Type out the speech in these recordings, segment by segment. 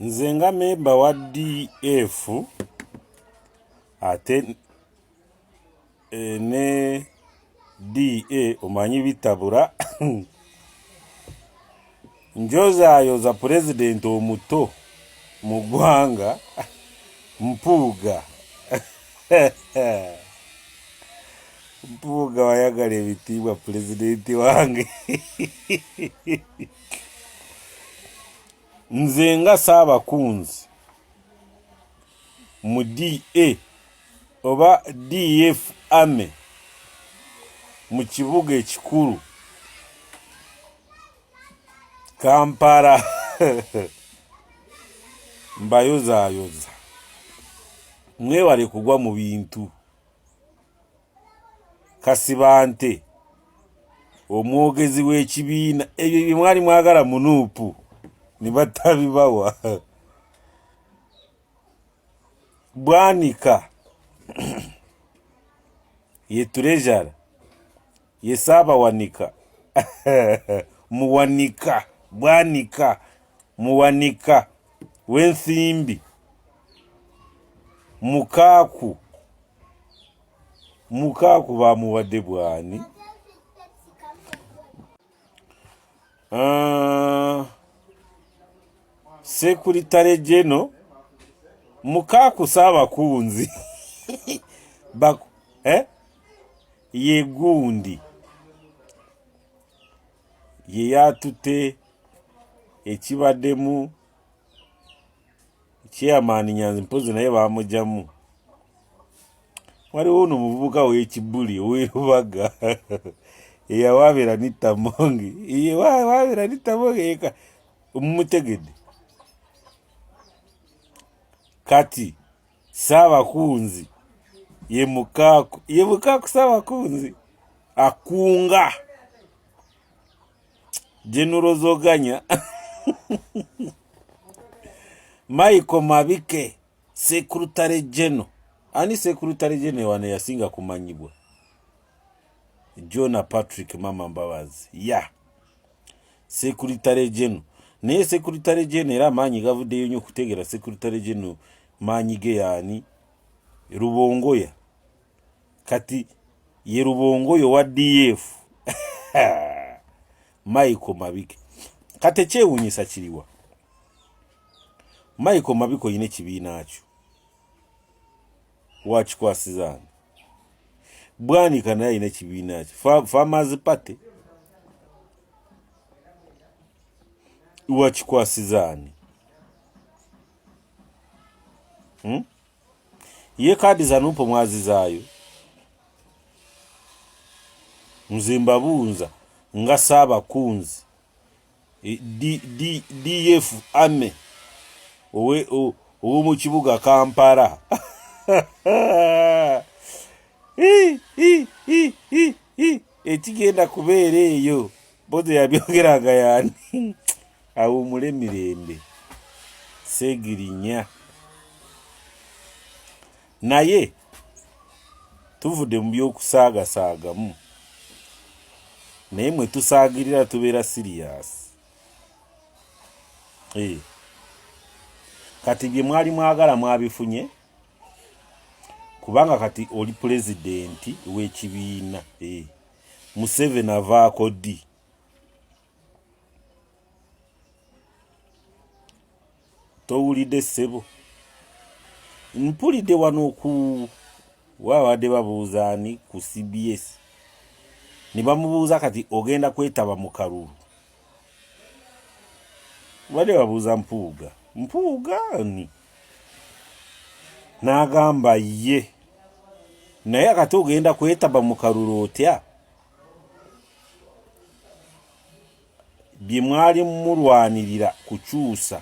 Nze nga memba wa DF ate eh, ne DA omanyi bitabula njozayoza pulezidenti omuto mu ggwanga Mpuuga. Mpuuga wayagala ebitiibwa pulezidenti wange. Nze nga Ssaabakunzi mu DA oba DF Army mu kibuga ekikulu Kampala mbayozaayoza mwewale kugwa mu bintu. Kasibante omwogezi w'ekibiina ebyo bye mwali mwagala mu nuupu ne batabibawa. Bwanika ye turejara ye Ssaabawanika muwanika Bwanika muwanika w'ensimbi Mukaaku Mukaaku bamuwadde bwani? Ah, Sekuritale Geno Mukaaku Ssaabakunzi Baku, eh? Ye gundi ye yatute ekibaddemu chairman Nyanzi mpozi naye bamujamu. Waliwo ono omuvubuka ow'ekibuli ow'erubaga eyawaabira Anita Among, eyawaabira Anita Among eka mumutegedde. Kati Ssaabakunzi ye Mukaaku, ye Mukaaku Ssaabakunzi akunga General Zoganya Michael Mabike Secretary General. Ani Secretary General wano yasinga kumanyibwa? Jonah Patrick Mama Mbabazi ya yeah. Secretary General. Naye Secretary General era amaanyi gavuddeyo nnyo okutegeera Secretary General maanyi ge yaani? Rubongoya. Kati ye Rubongoya owa DF Michael Mabike. Kati ekyewuunyisa kiriwa? Michael Mabike olina ekibiina kyo wakikwasiza ani? Bwanika naye alina ekibiina kye Farmers Party wakikwasiza ani? Hmm? Ye kaadi za nupo mwazizaayo? Nze mbabuunza nga Ssaabakunzi e, DF Army ow'omu kibuga Kampala. Ekigenda kubeera eyo boze yabyogeranga yani awumule mirembe Segirinya. Naye tuvudde mu by'okusaagasaagamu naye mwe tusaagirira tubeera siriyasi. Eh. Kati bye mwali mwagala mwabifunye kubanga kati oli pulezidenti w'ekibiina. Eh. Museveni avaako ddi? Towulidde ssebo? Mpulidde wano ku wabadde babuuza ani ku CBS ne bamubuuza kati ogenda kwetaba mu kalulu. Badde babuuza Mpuuga. Mpuuga ani? N'agamba ye. Naye kati ogenda kwetaba mu kalulu otya? Bye mwali mulwanirira kukyusa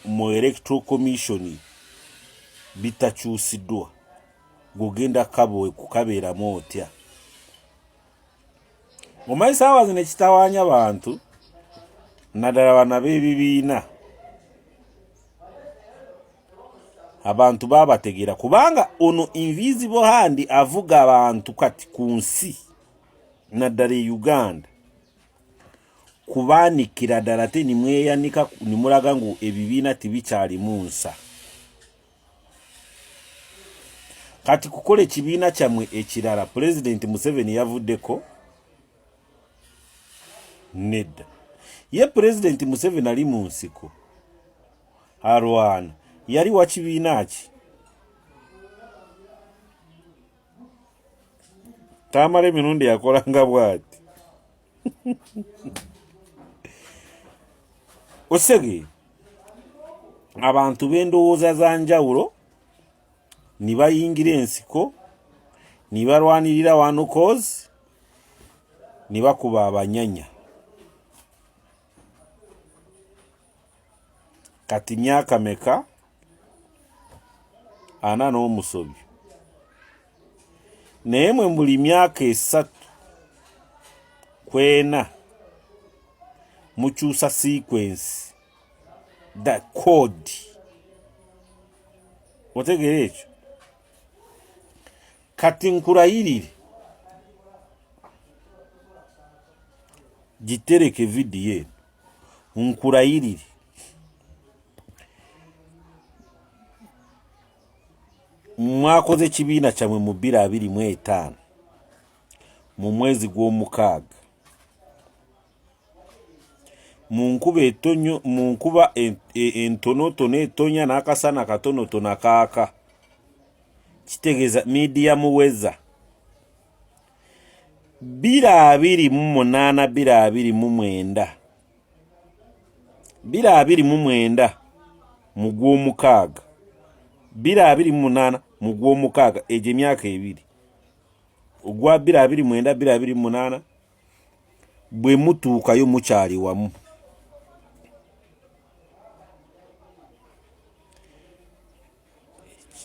mu Electoral Commission bitakyusiddwa, gw'ogenda kukabeeramu otya? Omanyi saawa zino ekitawaanya bantu naddala bano ab'ebibiina, abantu babategeera kubanga ono invisible hand avuga abantu kati ku nsi naddala e Uganda. Kubaanikira ddala ate nimweyanika nimulaga ngu ebibiina tibikyalimu nsa. Kati kukola ekibiina kyammwe ekirala Pulezidenti Museveni yavuddeko? Nedda. Ye Pulezidenti Museveni ali mu nsiko alwana, yali wa kibiina ki? Tamala emirundi yakolanga bwati. Osege abantu b'endowooza za njawulo ni bayingira ensiko ni balwanirira wano cause ni bakuba abanyanya. Kati myaka meka? Ana n'omusobyo. Naye mwe buli myaka esatu kwena mukyusa sequence the code. Otegeera ekyo? Kati nkulayirire gitereke vidiyo eno nkulayirire mwakoze ekibiina kyamwe mu 2025 mu mwezi gw'omukaaga mu nkuba etonyo mu nkuba entonotono etonya n'akasana katonotono akaaka kitegeeza midiya muweza 2028 2029 2029 mu gw'omukaaga 2028 mu gw'omukaaga egyo emyaka ebiri ogwa 2029 2028 bwe mutuukayo mukyali wamu.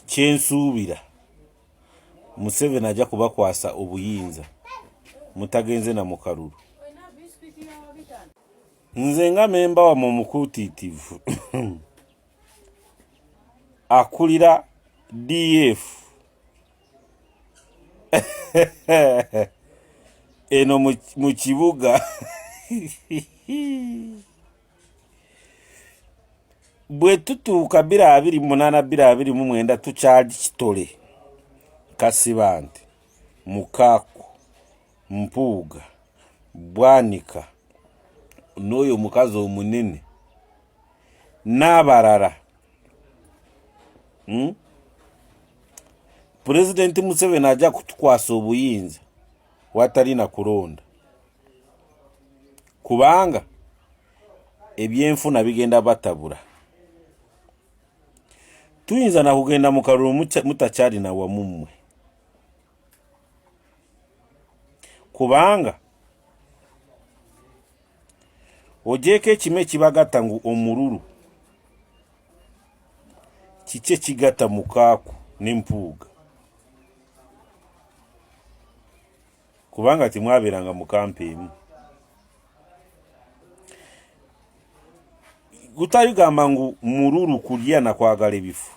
Kyensuubira Museveni ajja kubakwasa obuyinza mutagenze na mu kalulu. Nze nga memba wamwe omukuutiitivu akulira DF eno mu kibuga bwe tutuuka 2028 2029 tukyali kitole Kasibante Mukaaku Mpuuga Bwanika n'oyo omukazi omunene n'abalala. Pulezidenti Museveni ajja kutukwasa obuyinza watali na kulonda kubanga ebyenfuna bigenda batabula. Tuyinza na kugenda mu kalulu mutakyali na wamu mmwe kubanga ogyeko ekimu ekibagatta ngu omululu kiki ekigatta Mukaaku ne Mpuuga kubanga timwabeeranga mu kampa emu. Gutayugamba ngu mululu kulya na kwagala ebifo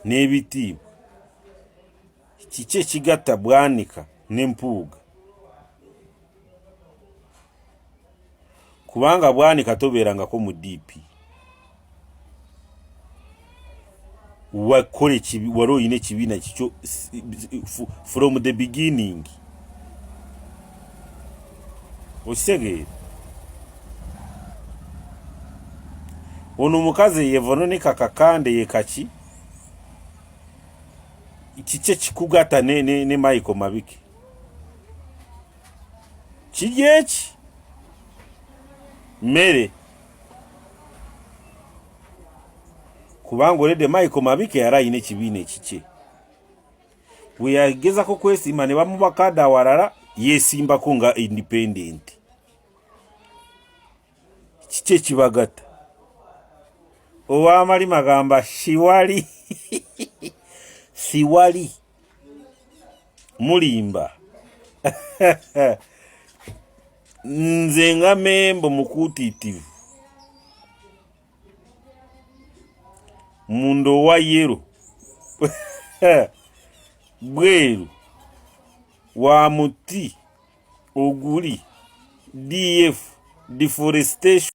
n'ebitiibwa kiki ekigatta Bwanika ne Mpuuga kubanga Bwanika tobeerangako mu DP wakola ekibi wali olina ekibiina kikyo from the beginning okitegeera ono omukazi ye Veronica Kakande ye kaki kiki ekikugata ne Michael Mabike kiri eki mmere kubanga olede Michael Mabike yali alina ekibiina ekikye bwe yagezako kwesimba ne bamuba kaadi awalala yesimbako nga independent. Kiki ekibagatta? Ow'amalima gamba siwali siwali mulimba. Nze nga membo mukuutiitivu munda owa yero bweru wa muti oguli. DF, deforestation.